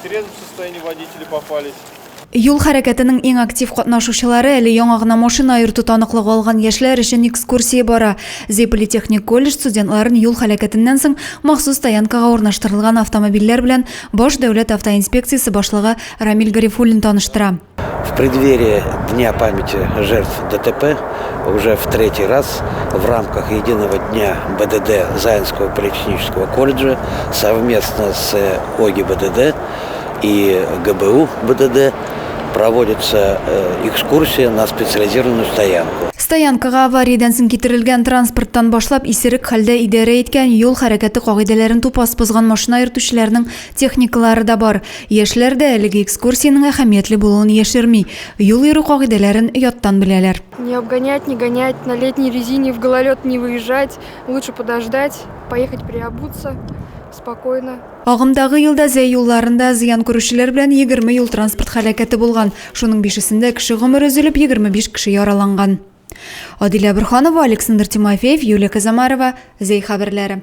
трезвом состоянии водители попались. Юл хәрәкәтенең иң актив катнашучылары әле яңа гына машина йөртү таныклыгы алган яшьләр өчен экскурсия бара. Зәй политехник колледж студентларын юл һәлакәтеннән соң махсус стоянкага урнаштырылган автомобильләр белән Баш дәүләт автоинспекциясе башлыгы Рамил Гарифуллин таныштыра. В преддверии Дня памяти жертв ДТП уже в третий раз в рамках единого дня БДД Заинского политехнического колледжа совместно с ОГИБДД и ГБУ БДД проводится э, экскурсия на специализированную стоянку. Стоянкага авариядән соң китерелгән транспорттан башлап исерек хәлдә идарә иткән юл хәрәкәте кагыйдәләрен тупас бозган машина йөртүчеләрнең техникалары да бар. Яшьләр дә әлеге экскурсиянең әһәмиятле булуын яшерми, юл йөрү кагыйдәләрен яттан беләләр. Не обгонять, не гонять, на летней резине в гололед не выезжать, лучше подождать, поехать переобуться спокойно. Агымдагы елда Зәй юлларында зыян күрүчеләр белән 20 юл-транспорт һәлакәте булган. Шуның бишесендә кеше гомере өзелеп, 25 кеше яраланган. Адилә Борһанова, Александр Тимофеев, Юлия Казамарова, Зәй хәбәрләре.